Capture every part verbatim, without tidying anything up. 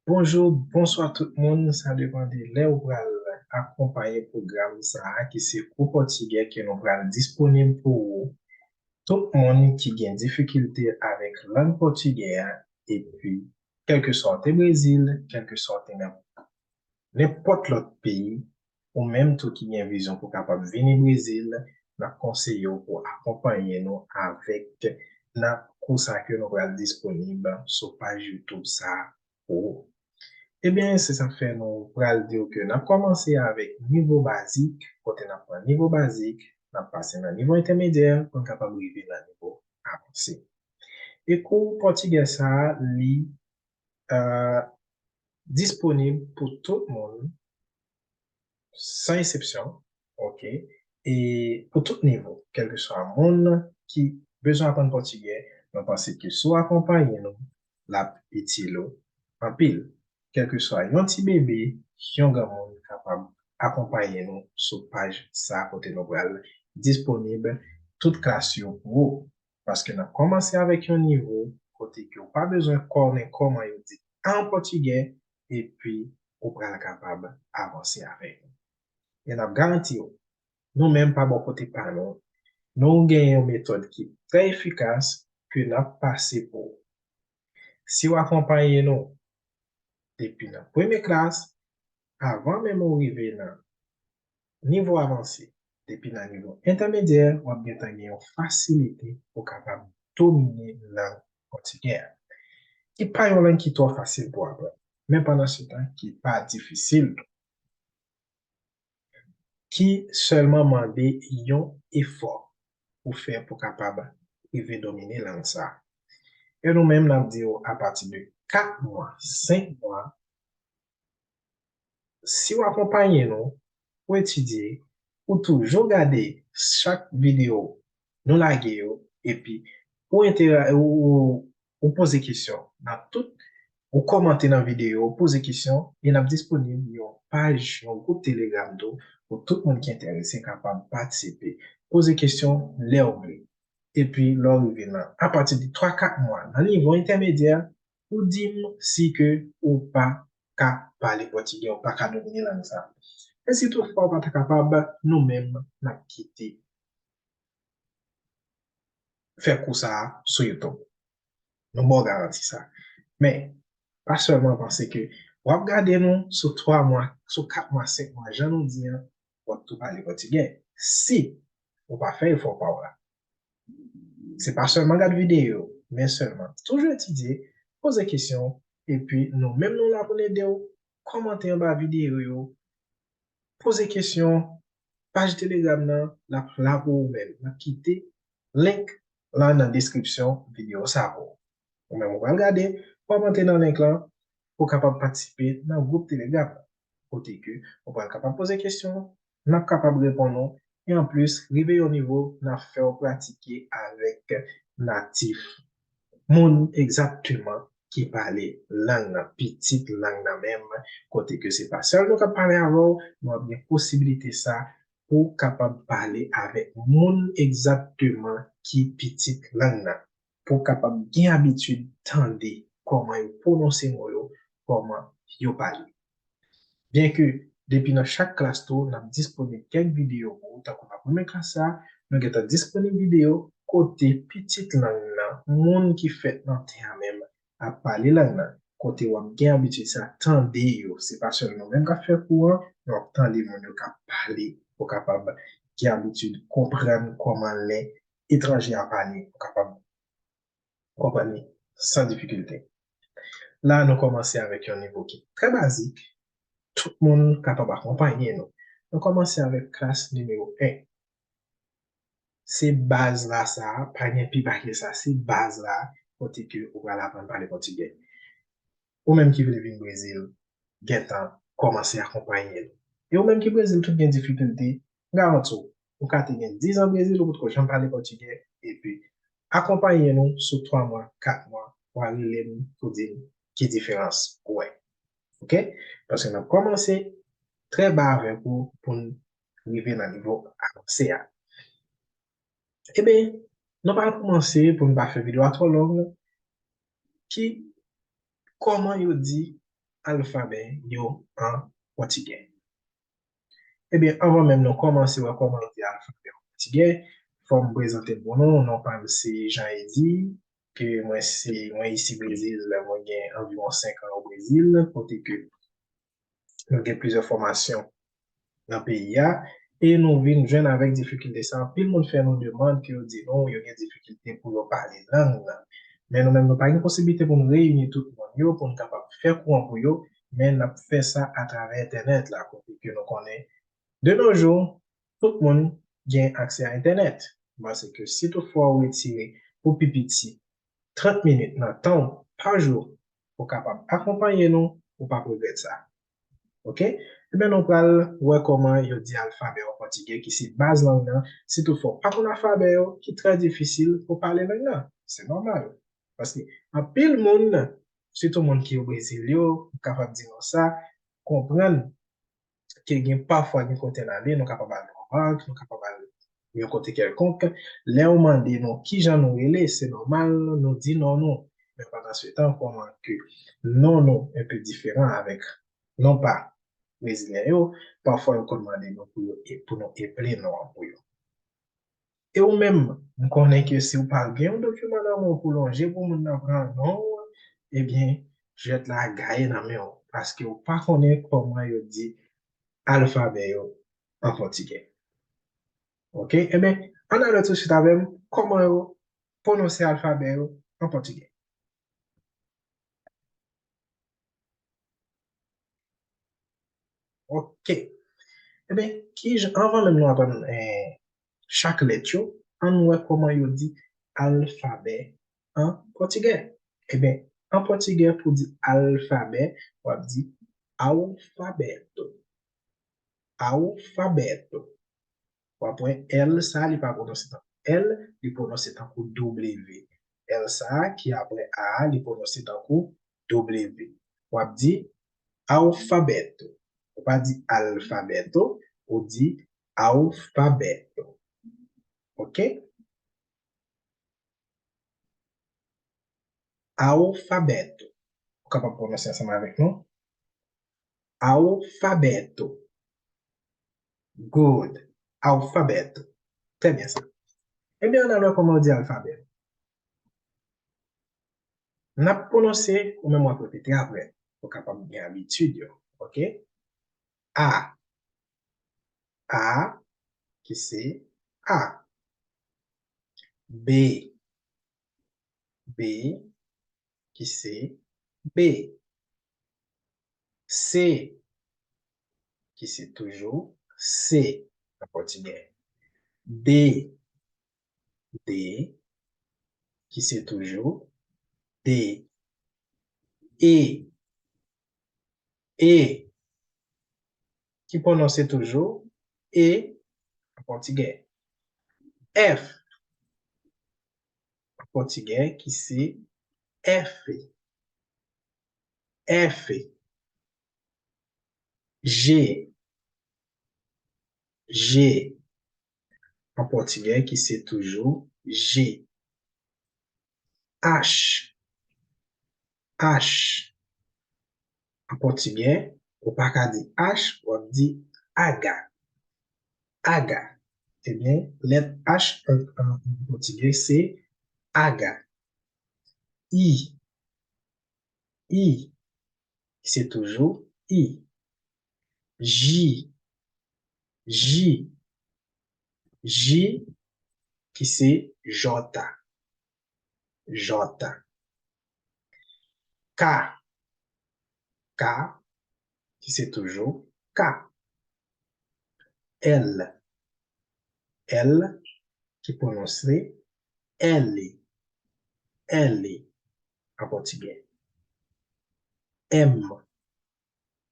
Bonjou, bonswa tout moun, sa depann de lè ou pral akonpaye pwogram sa a ki se kou pòtigè ke nou pral disponib pou ou. Tout moun ki gen difikilte avèk lang pòtigè a, epi kèlkeswa w te Brezil, kèlkeswa w te nan nenpòt lòt peyi, ou menm tou ki gen vizyon pou kapab vini Brezil, n ap konseye w pou akonpaye nou avèk nan kou sa ke nou pral disponib sou paj YouTube sa a pou ou. Ebyen, se sa k fè nou pral di w ke n ap kòmanse avèk nivo bazik, kote n ap pran nivo bazik, n ap pase nan nivo entèmedyè pou n kapab rive nan nivo avanse. E kou pòtigè sa a, li disponib pou tout moun, san eksepsyon, oke, e pou tout nivo, kèlkeswa moun ki bezwen aprann pòtigè, nou panse ke si w akonpaye nou, l ap itil ou anpil. Kèlkeswa yon ti bebe, yon granmoun kapab akonpaye nou sou paj sa kote nou pral disponib tout klas yo pou ou. Paske n ap kòmanse avèk yon nivo kote ke w pa bezwen konnen kòman yo di a an pòtigè, epi ou pral kapab avanse avèk nou. E n ap garanti w, nou menm pa bò kote pa nou, nou gen yon metòd ki trè efikas ke n ap pase pou ou. Si w akonpaye nou depi nan premye klas, avan menm ou rive nan nivo avanse, depi nan nivo entèmedyè, w ap gentan gen yon fasilite pou kapab domine lang pòtigè a. Ki pa yon lang ki twò fasil pou aprann, men pandan se tan ki pa difisil tou. Ki sèlman mande yon efò pou fè pou kapab rive domine lang sa a. E nou menm, n ap di w apati de kat mwa, senk mwa, si w akonpaye nou, ou etidye, ou toujou gade chak videyo nou lage yo, epi ou entera-, ou, ou, ou poze kesyon nan tout, ou kòmante nan videyo, ou poze kesyon, e n ap disponib yon paj, yon gwoup Telegram tou, pou tout moun ki enterese kapab patisipe. Poze kesyon lè w vle. Epi, lè w rive nan, apati de twa, kat mwa, nan nivo entèmedyè, ou di m si ke ou pa ka pale pòtigè, ou pa ka domine lang sa. E si toutfwa ou pa ta kapab, nou menm, n ap kite fè kou sa a sou YouTube. Nou ba w garanti sa. Men, pa sèlman panse ke w ap gade nou sou twa mwa, sou kat mwa, senk mwa, jan nou di an, w ap tou pale pòtigè. Si ou pa fè efò pa w la, se pa sèlman gade videyo, men sèlman toujou etidye, poze kesyon, epi nou menm nou la pou n ede w, kòmante anba videyo yo, poze kesyon, paj Telegram nan, l ap la pou ou menm. N ap kite link la nan deskripsyon videyo sa pou ou. Ou menm ou pral gade, kòmante nan link lan pou w kapab patisipe nan gwoup Telegram nan, kote ke ou pral kapab poze kesyon, n ap kapab reponn ou, e anplis, rive yon nivo, n ap fè w pratike avèk natif, moun egzakteman ki pale lang nan, pitit lang nan menm, kote ke se pa sèl nou k ap pale avè w, men w ap gen posibilite sa pou w kapab pale avèk moun egzakteman ki pitit lang nan, pou w kapab gen abitid tande kòman yo pwononse mo yo, kòman yo pale. Byenke depi nan chak klas tou, n ap disponib kèk videyo pou ou, tankou nan premye klas sa, nou gentan disponib videyo kote pitit lang nan, moun ki fèt nan tè a menm, ap pale lang nan, kote w ap gen abitid sa tande yo. Se pa sèl nou menm k ap fè kou an, men w ap tande moun yo k ap pale, pou w kapab gen abitid konprann kòman lè etranje a pale, pou w kapab konprann li san difikilte. La, nou kòmanse avèk yon nivo ki trè bazik. Tout moun kapab akonpanye nou. Nou kòmanse avèk klas nimewo en. Se baz la sa, pa gen pi ba ke sa, se baz la kote ke ou pral aprann pale pòtigè. Ou menm ki vle vin Brezil, gentan kòmanse akonpanye nou. E ou menm ki Brezil, tout gen difikilte, m garanti w, ou ka te gen diz an Brezil, ou potko janm pale pòtigè, epi akonpanye nou sou twa mwa, kat mwa, w a rele m pou di m ki diferans ou wè. Oke? Paske n ap kòmanse trè ba avèk ou pou n rive nan nivo avanse a. Ebyen, nou pral kòmanse pou n pa fè videyo a twò long. Ki, kòman yo di alfabè yo an pòtigè. Ebyen, anvan menm nou kòmanse wè kòman yo di alfabè yo an pòtigè, fò m prezante m pou nou. Non pa m se Jean Eddy, ke mwen se, mwen isi Brezil, mwen gen anviwon senk an o Brezil, kote ke nou gen plizyè fòmasyon nan peyi a, e nou vin jwenn avèk difikilte sa. Anpil moun fè nou demann ke yo di nou yo gen difikilte pou yo pale lang nan. Men nou menm nou pa gen posiblite pou nou reyini tout moun yo, pou nou kapab fè kouran pou yo, men n ap fè sa atravè entènèt la, kote ke nou konnen de nos jours, tout moun gen aksè a entènèt. M panse ke si toutfwa ou retire pou pi piti trant minit nan tan w pa jou pou w kapab akonpaye nou, ou p ap regrèt sa. Oke? Ebyen, nou pral wè kòman yo di alfabè an pòtigè ki se baz lang nan. Si toutfwa w pa konn alfabè yo, ki trè difisil pou w pale lang nan. Se nòmal. Paske anpil moun, sitou moun ki o Brezil yo, m kapab di nou sa, konprann ke gen pafwa gen kote n ale, nou kapab al nan yon bank, nou kapab al yon kote kèlkonk. Lè yo mande nou kijan nou rele, se nòmal nou di non nou. Men pandan se tan, kòman ke non nou enpe diferan avèk non pa brezilyen yo, pafwa yo konn mande nou pou yo e-, pou nou eple non an pou yo. E ou menm, m konnen ke si w pa gen yon dokiman nan men w pou lonje pou moun nan pran non w, ebyen, jwèt la gaye nan men w, paske w pa konnen kòman yo di alfabè yo an pòtigè. Oke? Ebyen, ann ale tousuit avè m, kòman yo pwononse alfabè yo an pòtigè. Oke. Ebyen, kijan, anvan menm nou aprann, eh, chak lèt yo, ann wè kòman yo di alfabè an pòtigè. Ebyen, an pòtigè, pou di alfabè, w ap di alfabeto. Alfabeto. W ap wè L sa, li pa pwononse tankou L, li pwononse tankou W. L sa, ki apre A a, li pwononse tankou W. W ap di alfabeto. Ou pa di alfabeto, ou di alfabeto. Oke? Alfabeto. Ou kapab pwononse ansanm avèk nou. Alfabeto. Good. Alfabeto. Trè byen sa. Ebyen, ann al wè kòman yo di alfabè. N ap pwononse, ou menm w ap repete apre, pou w kapab gen abitid yo. Oke? A. A, ki se A. B. B, ki se B. C, ki se toujou C an pòtigè. D, D, ki se toujou D. E, E, ki pwononse toujou E an pòtigè. F, an pòtigè, ki se F. F. G, G, an pòtigè, ki se toujou G. H, H, an pòtigè, ou pa ka di H, w ap di aga. Aga. Ebyen, lèt H an, an, an pòtigè, se aga. I, I, se toujou I. J, J, J, ki se jòta. Jòta. K, K, ki se toujou K. L, L, ki pwononse L, L, an pòtigè. M,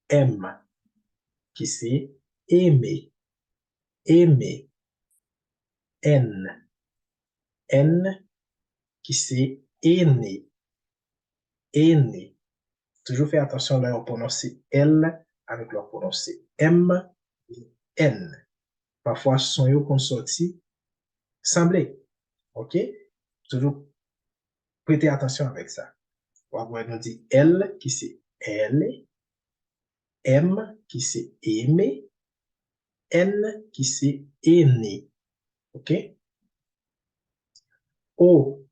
M, ki se eme, eme. N, N, ki se ene, ene. Toujou fè atansyon lè w pwononse L avèk lè w pwononse M, N. Pafwa, son yo konn sòti sanble. Oke? Toujou prete atansyon avèk sa. W ap wè nou di L, ki se L, M ki se eme, N ki se ene. Ok? O,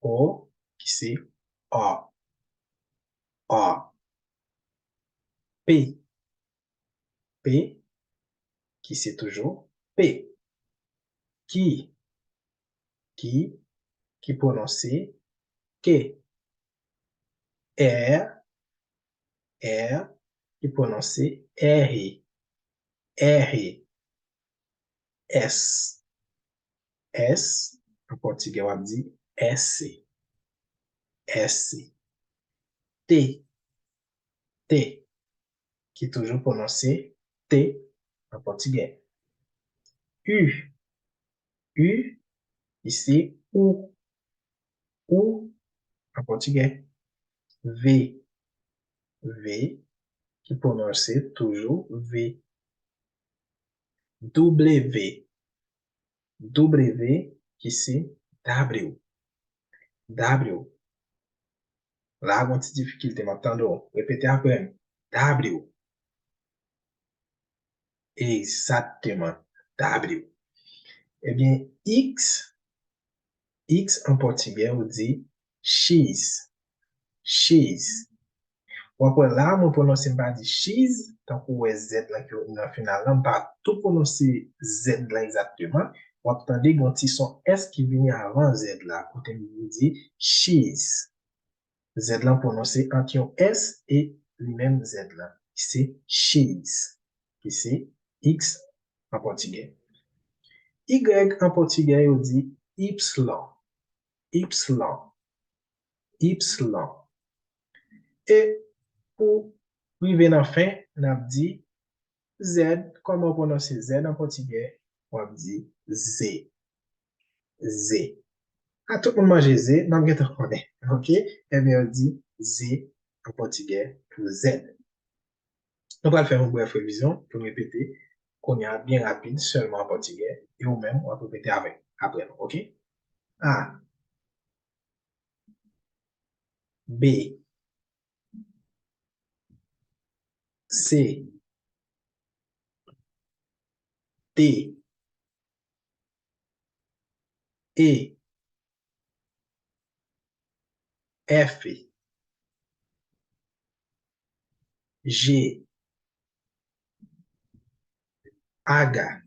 O ki se a, a. P, P ki se toujou P. Ki, ki, ki pwononse ke. R, R ki pwononse ere, ere. S, S an pòtigè w ap di ese, ese. T, T ki toujou pwononse te an pòtigè. U, U ki se ou, ou an pòtigè. V, V ki pwononse toujou V. W, W ki se W, W. La a gon ti difikilte, m ap tande w. Repete apre m. W. Egzakteman. W. Ebyen, X, X an pòtigè, ou di X, X. W ap wè la, mwen pwononse, m pa di chiz, tankou w wè Z lan ki nan final lan, m pa tou pwononse Z lan egzakteman. W ap tande gon ti son S ki vini avan Z la, kote m vin di chiz. Z lan pwononse ant yon S e li menm Z lan, ki se chiz, ki se X an pòtigè. Y an pòtigè, yo di ipsilon, ipsilon, ipsilon. E pou rive nan fen, n ap di Z, kòman w pwononse Z an pòtigè? W ap di ze, ze. A, tout moun manje ze, n ap gentan konnen, ok? Ebyen, yo di ze an pòtigè pou Z. Nou pral fè yon brèf revizyon pou n repete kounye a byen rapid, sèlman an pòtigè, e ou menm, w ap repete avè m, apre nou, ok? A, B, C, D, E, F, G, H,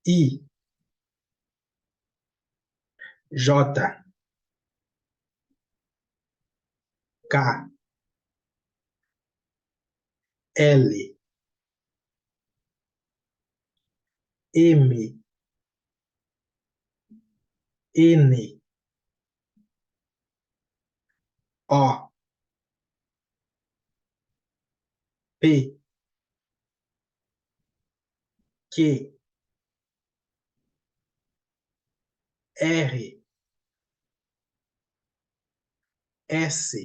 I, J, K, L, M, N, O, P, Q, R, S,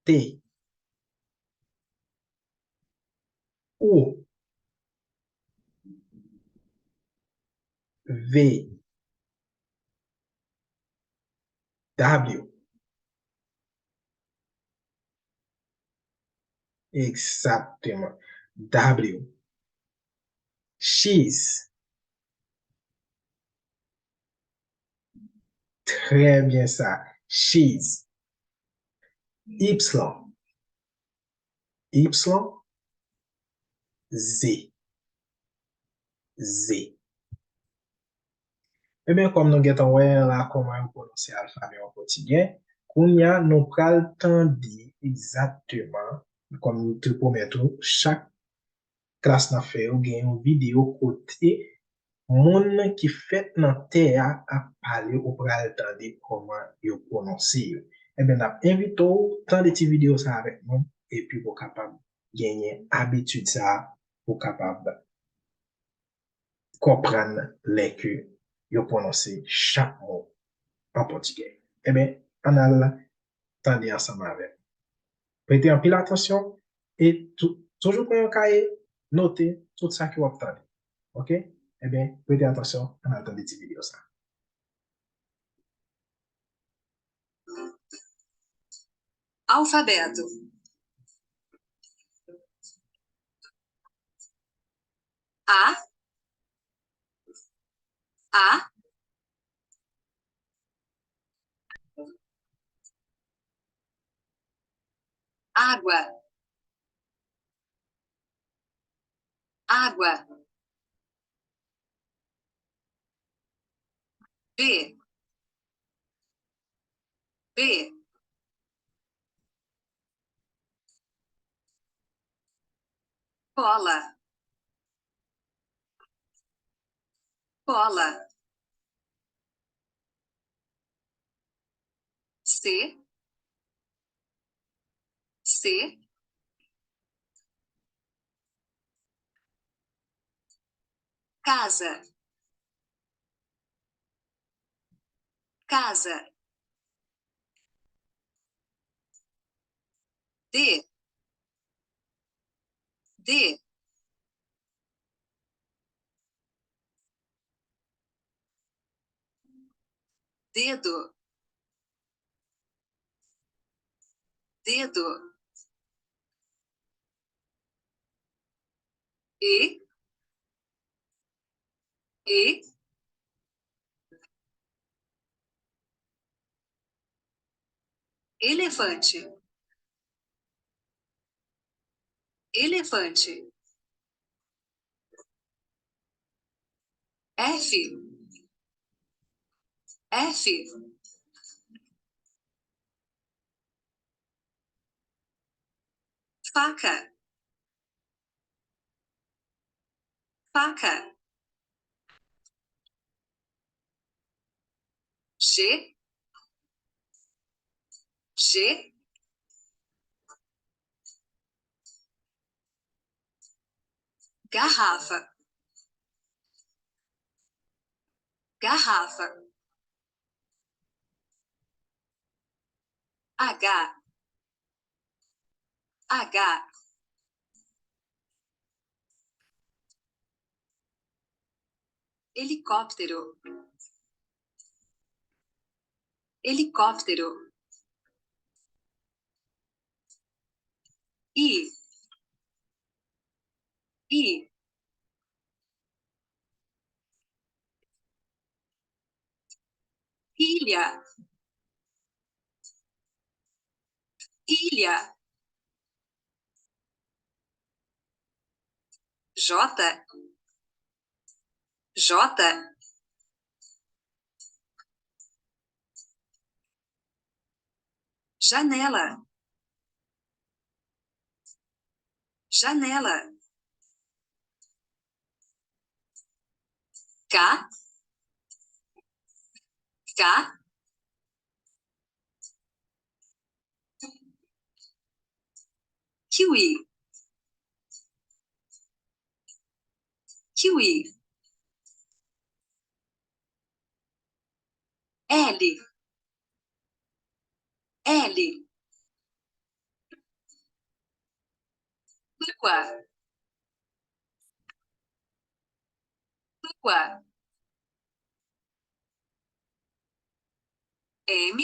T, U, V, W. Egzakteman. W. X. Trè byen sa. X. Y. Y. Z. Z. Ebyen, kòm nou gentan wè la kòman yo pwononse alfabè an pòtigè, kounye a nou pral tande egzakteman, kòm m te pwomèt ou, chak klas n ap fè yo gen yon videyo kote moun ki fèt nan tè a ap pale, ou pral tande kòman yo pwononse yo. Ebyen, n ap envite w tande ti videyo sa avèk nou, epi pou w kapab genyen abitid sa a, pou w kapab konprann lè ke yo pwononse chak mo an pòtigè. Ebyen, ann al tande ansanm avè m. Prete anpil atansyon e tou-, toujou pran yon kaye, note tout sa ke w ap tande. Ok? Ebyen, prete atansyon, ann al tande ti videyo sa. Alfabeto. A, a, água, água. B, B, bola, bola. C, C, casa, casa. D, D, dedo, dedo. E, E, elefante, elefante. F, F, faca, faca. G, G, garrafa, garrafa. H, H, helicóptero, helicóptero. I, I, ilha, ilha. J, J, janela, janela. K, K, kiwi, kiwi. L, L, lua, lua. M,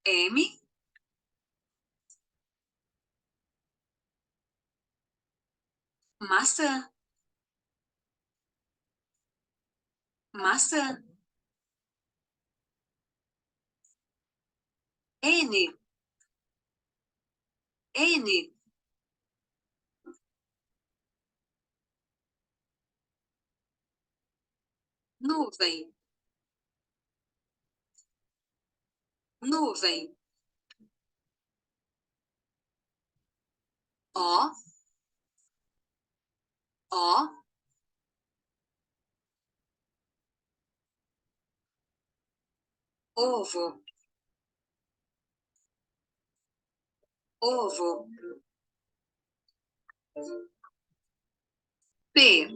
M, maçã, maçã. N, N, nuvem, nuvem. O, O, ovo, ovo. P,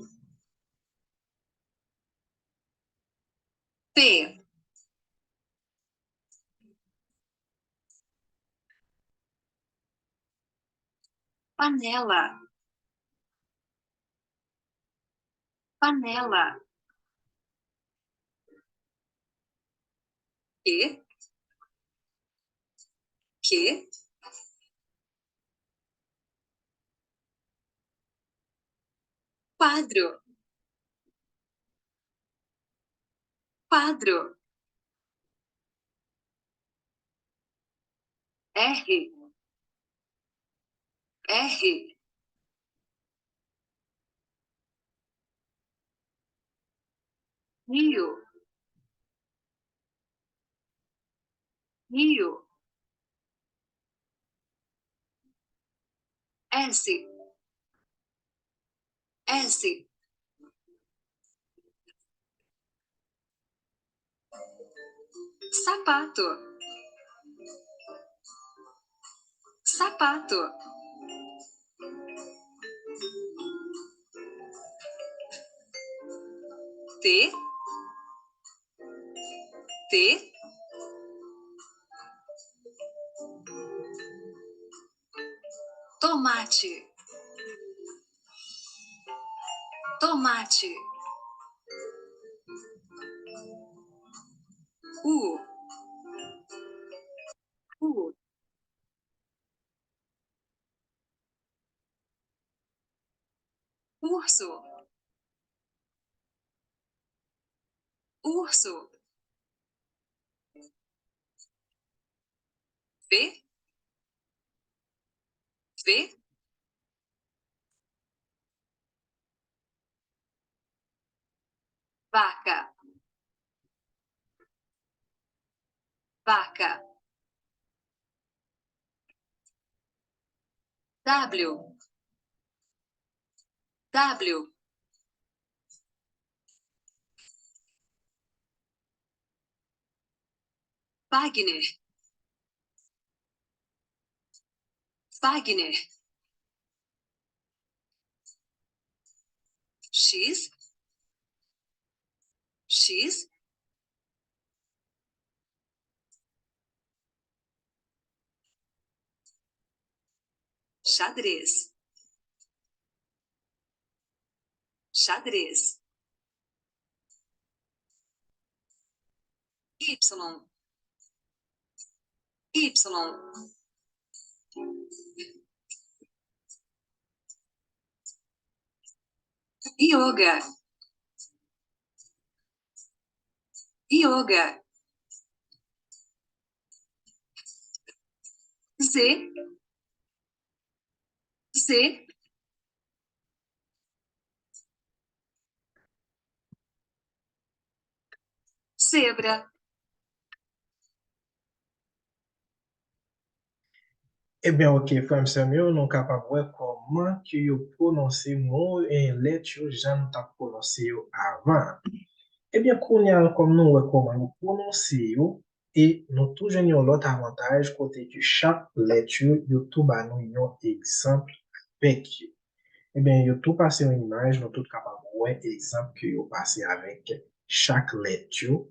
P, panela, panela. Qué? Qué? Cuadro. Cuadro. R. R. Rio. Rio. S. S. Sapato. Sapato. T. T. Tomate. Tomate. U. U. Urso. Urso. V. V. Vaca. Vaca. W. W. Wagner. Wagner. X. X. Xadrez. Xadrez. Y. Y. Yoga. Yoga. Z. Z. Zebra. Ebyen, ok, frè m, sè m yo, nou kapab wè kòman ke yo pwononse mo e lèt yo jan nou t ap pwononse yo avan. Ebyen, kounye a, kòm nou wè kòman yo pwononse yo, e nou tou jwenn yon lòt avantaj kote ke chak lèt yo, yo tou ba nou yon egzanp avèk yo. Ebyen, yo tou pase yon imaj, nou tout kapab wè egzanp ke yo pase avèk chak lèt yo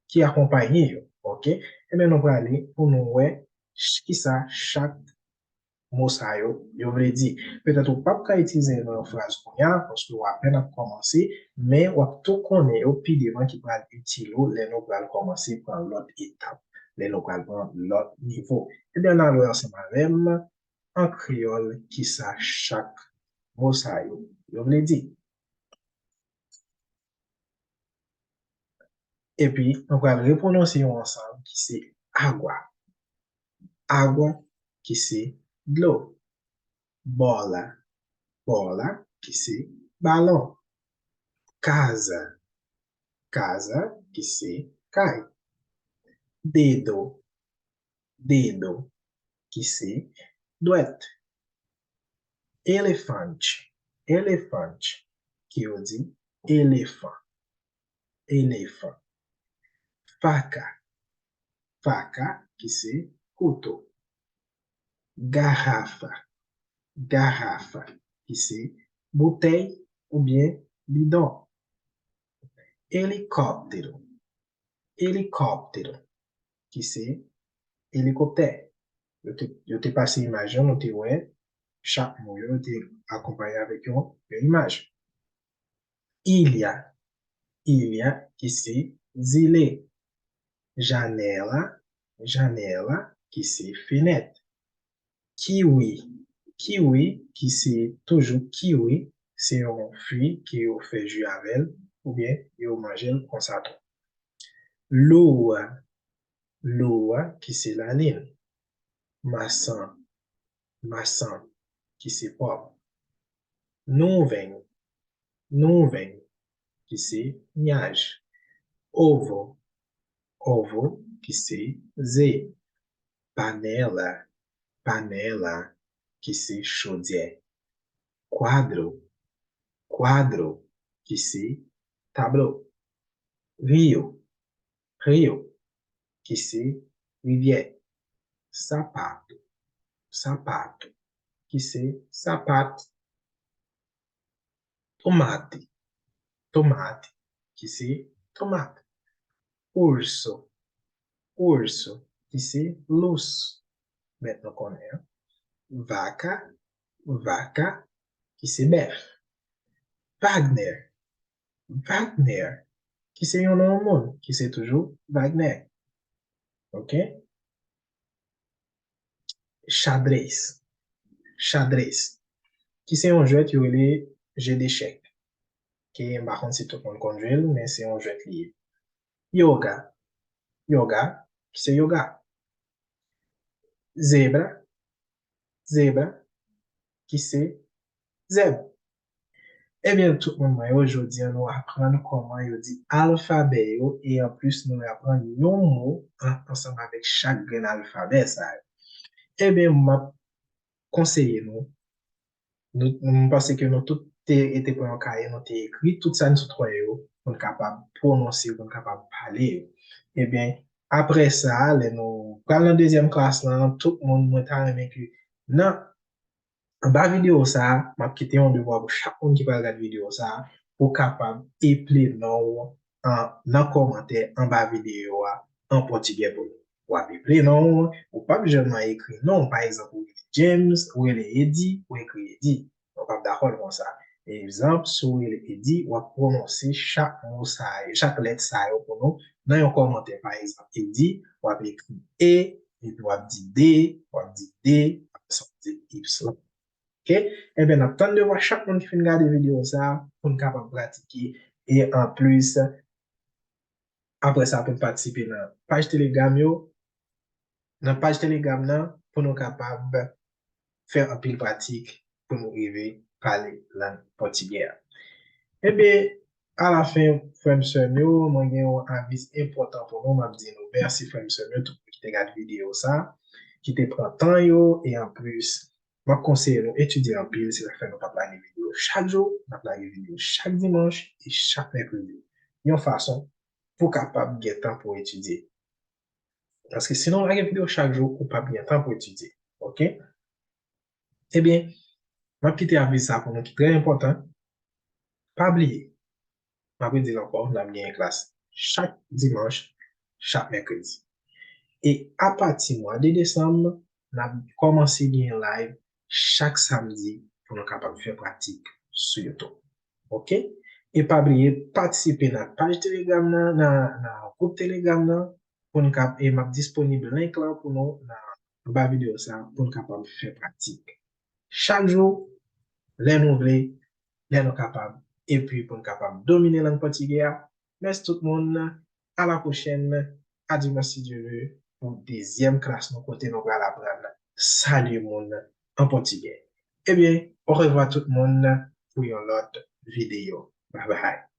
ki akonpaye yo. Ok? Ebyen, nou prale pou nou wè ch-, kisa chak mo sa yo, yo vle di. Petèt ou p ap ka itilize yo nan yon fraz kounye a, paske w apèn ap kòmanse, men w ap tou konnen yo pi devan ki pral itil ou lè nou pral kòmanse pran lòt etap, lè nou pral pran lòt nivo. Ebyen, ann al wè ansanm avè m, an kreyòl, kisa chak mo sa yo, yo vle di. Epi, nou pral repwononse yo ansanm, ki se agua. Agua, ki se dlo. Bola. Bola, ki se balon. Casa. Casa, ki se kay. Dedo. Dedo, ki se dwèt. Elefante. Elefante, ki yo di elefan. Elefan. Faca. Faca, ki se kouto. Garrafa. Garrafa, ki se boutèy oubyen bidon. Helicóptero. Helicóptero, ki se elikoptè. Yo te, yo te pase imaj lan, nou te wè chak mo yo, yo te akonpaye avèk yon, yon imaj. Ilha. Ilha, ki se zile. Janela, janela, ki se fenèt. Kiwi, kiwi, ki se toujou kiwi, se yon fwi ke yo fè ji avè l, oubyen yo manje l konsa tou. Lua, lua, ki se lalin. Masan, masan, ki se pòm. Nuven, nuven, ki se nyaj. Ovo, ovo, ki se ze. Panela, panela, ki se chodyè. Kuadro, kuadro, ki se tablo. Rio, rio, ki se rivyè. Sapato, sapato, ki se sapat. Tomate, tomate, ki se tomat. Urso, urso, ki se lous. Bèt nou konnen an. Vaca, vaca, ki se bèf. Wagner, Wagner, ki se yon non yon moun, ki se toujou Wagner. Ok? Xadrez, xadrez, ki se yon jwèt yo rele je dechèk. Ke m pa konn si tout moun konn jwe l, men se yon jwèt li ye. Yoga, yoga, ki se yoga. Zebra, zebra, ki se zèb. Ebyen, tout moun mwen yo, jodi a nou aprann kòman yo di alfabè yo, e anplis nou aprann yon mo an, ansanm avèk chak grenn alfabè sa yo. Ebyen, m ap konseye nou, nou, m panse ke nou tout te, te pran yon kaye, nou te ekri tout sa n sot wè yo, pou n kapab pwononse yo, pou n kapab pale yo. Ebyen, apre sa, lè nou pral nan dezyèm klas lan, tout moun, mwen ta renmen ke nan anba videyo sa a, m ap kite yon devwa pou chak moun ki pral gade videyo sa a, pou w kapab eple non w an, nan kòmantè anba videyo a an pòtigè pou nou. W ap eple non w, ou p ap janm ekri non w. Pa egzanp, ou rele James, ou rele Eddy, ou ekri Eddy. Mwen p ap dakò l konsa. Egzanp, si w rele Eddy, w ap pwononse chak mo sa yo, chak lèt sa yo pou nou nan yon kòmantè. Pa egzanp, Eddy, w ap ekri E, epi w ap di D, w ap di D, apre sa w ap di Y. Ok? Ebyen, n ap tann devwa chak moun ki fin gade videyo sa a pou n kapab pratike. E anplis, apre sa, pou n patisipe nan paj Telegram yo, nan paj Telegram nan, pou nou kapab fè anpil pratik pou nou rive pale lang pòtigè a. Ebyen, alafen, frè m, sè m yo, mwen gen yon avi enpòtan pou nou, m ap di nou mèsi, frè m, sè m yo, tout moun ki te gade videyo sa, ki te pran tan yo, e anplis, m ap konseye nou etidye anpil, se sa k fè nou p ap lage videyo chak jou, n ap lage videyo chak dimanch e chak mèkredi, yon fason pou w kapab gen tan pou w etidye. Paske si nou lage videyo chak jou, ou p ap gen tan pou etidye. Ok? Ebyen, m ap kite avi sa pou nou ki trè enpòtan. Pa bliye, m ap redi l ankò, n ap genyen klas chak dimanch, chak mèkredi. E apati mwa de desanm, n ap kòmanse genyen live chak samdi pou nou kapab fè pratik sou YouTube. Ok? E pa bliye patisipe nan paj Telegram nan, nan, nan gwoup Telegram nan, pou n kap, e m ap disponib link lan pou nou nan anba videyo sa pou n kapab fè pratik. Chak jou, lè nou vle, lè nou kapab, epi pou n kapab domine lang pòtigè a. Mèsi tout moun, a la pwochèn, a dimanch si Dye vle, pou dezyèm klas nou kote nou pral aprann salye moun an pòtigè. Ebyen, orevwa tout moun pou yon lòt videyo. Bye bye.